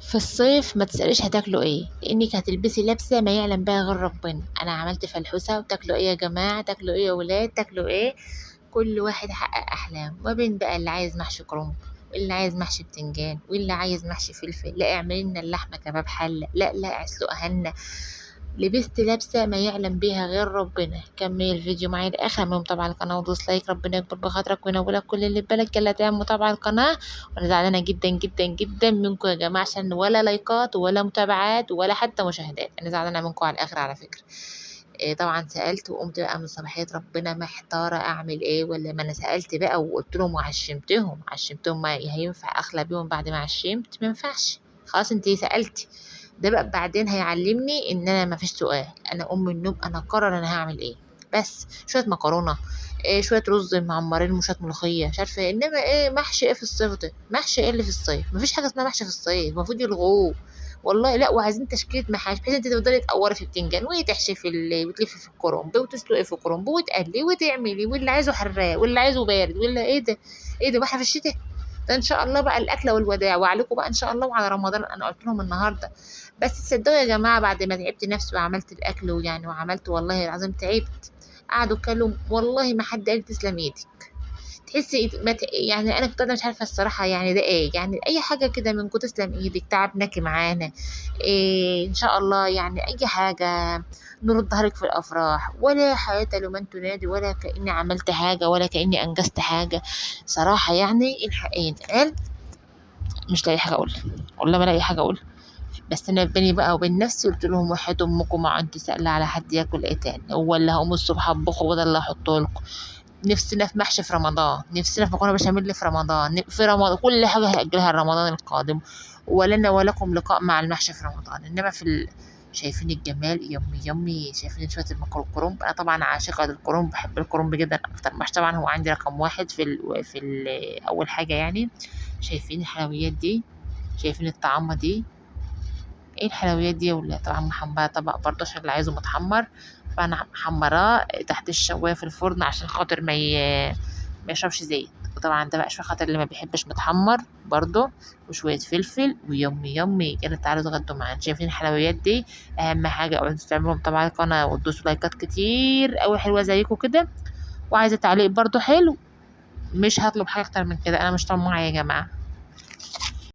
في الصيف ما تسأليش هتاكلوا ايه، لانك هتلبسي لبسه ما يعلم بها غير ربنا. انا عملت فلحوسه، وتاكلوا ايه يا جماعة، تاكلوا ايه يا ولاد، تاكلوا ايه؟ كل واحد حقق احلامه، ما بين بقى اللي عايز محشي كرنب، واللي عايز محشي بتنجان، واللي عايز محشي فلفل، لا اعملي لنا اللحمة كباب حله، لا لا اسلقها لنا. لبست لبسه ما يعلم بيها غير ربنا. كمل الفيديو معايا لاخر، اعمل متابعه على القناة ودوس like، ربنا يكبر بخاطرك وينولك كل اللي في بالك. يلا تعمل متابعه على القناة. وانا زعلانة جدا جدا جدا منكم يا جماعة، عشان ولا لايكات ولا متابعات ولا حتى مشاهدات، انا زعلانة منكم على الاخر على فكرة. طبعا سالت وقمت بقى من صباحية ربنا محتارة اعمل ايه، ولا ما انا سالت بقى وقلت لهم وعشمتهم، عشمتهم ما هينفع اخلى بيهم بعد ما عشمت، ما ينفعش خلاص انتي سالتي. ده بقى بعدين هيعلمني ان انا ما فيش سؤال، انا ام النوم، انا اقرر انا هعمل ايه. بس شوية مكرونه، شوية رز معمرين وشوية ملوخية، مش عارفه ايه. انما ايه محشي ايه في الصيف ده؟ محشي ايه اللي في الصيف؟ مفيش حاجة اسمها محشي في الصيف، المفروض يلغوه والله. لا وعايزين تشكيله محاشي بحيث انت تفضلي تقوري في البتنجان وتحشي في وتلفي في الكرنب وتسلقي في الكرنب وتقلي وتعملي، واللي عايزه حراق واللي عايزه بارد واللي ايه ده ايه ده، واحنا في الشتاء ده ان شاء الله بقى الاكلة والوداع، وعليكم بقى ان شاء الله وعلى رمضان. انا قلت لهم النهارده، بس تصدقوا يا جماعة بعد ما تعبت نفسي وعملت الاكل ويعني وعملت والله العظيم تعبت، قعدوا اتكلموا والله ما حد قال تسلم ايدك. تحسي ما يعني انا كنت مش عارفه الصراحة يعني ده ايه، يعني اي حاجة كده منكم تسلم ايدك، تعبناكي معانا إيه ان شاء الله، يعني اي حاجة نرد ظهرك في الافراح، ولا حياة لمن تنادي، ولا كاني عملت حاجة ولا كاني انجزت حاجة صراحة. يعني الحقين قال مش لاقي حاجة اقولها، والله ما لاقي حاجة اقولها. بس انا بيني بقى وبين نفسي قلت لهم وحياة امكم ما انت سائله على حد ياكل ايه تاني، هو اللي هقوم الصبح اطبخه وده اللي هحطه لكم. نفسنا في محشي في رمضان، نفسنا في مكرونه بشاميل في رمضان، في رمضان كل حاجة هاجلها لرمضان القادم، ولنا ولكم لقاء مع المحشي في رمضان. انما في شايفين الجمال يمي يمي، شايفين شوية المكرونه الكرنب. انا طبعا عاشقه للكرنب، بحب الكرنب جدا اكتر محشي، طبعا هو عندي رقم 1 في اول حاجة يعني. شايفين الحلويات دي، شايفين الطعامه دي، ايه الحلويات دي يا ولاد؟ طبعا محمرة طبق برضه عشان اللي عايزه متحمر، فانا محمراه تحت الشوايه في الفرن عشان خاطر ما يشربش زيت. وطبعا ده بقى عشان خاطر اللي ما بيحبش متحمر برضه، وشوية فلفل ويمي يمي. يلا تعالوا اتغدوا معانا. شايفين الحلويات دي؟ اهم حاجة اوعوا تعملوا متابعه القناة وتدوسوا لايكات كتير قوي حلوة زيكم كده، وعايزه تعليق برضه حلو، مش هطلب حاجة اكتر من كده، انا مش طماعه يا جماعة.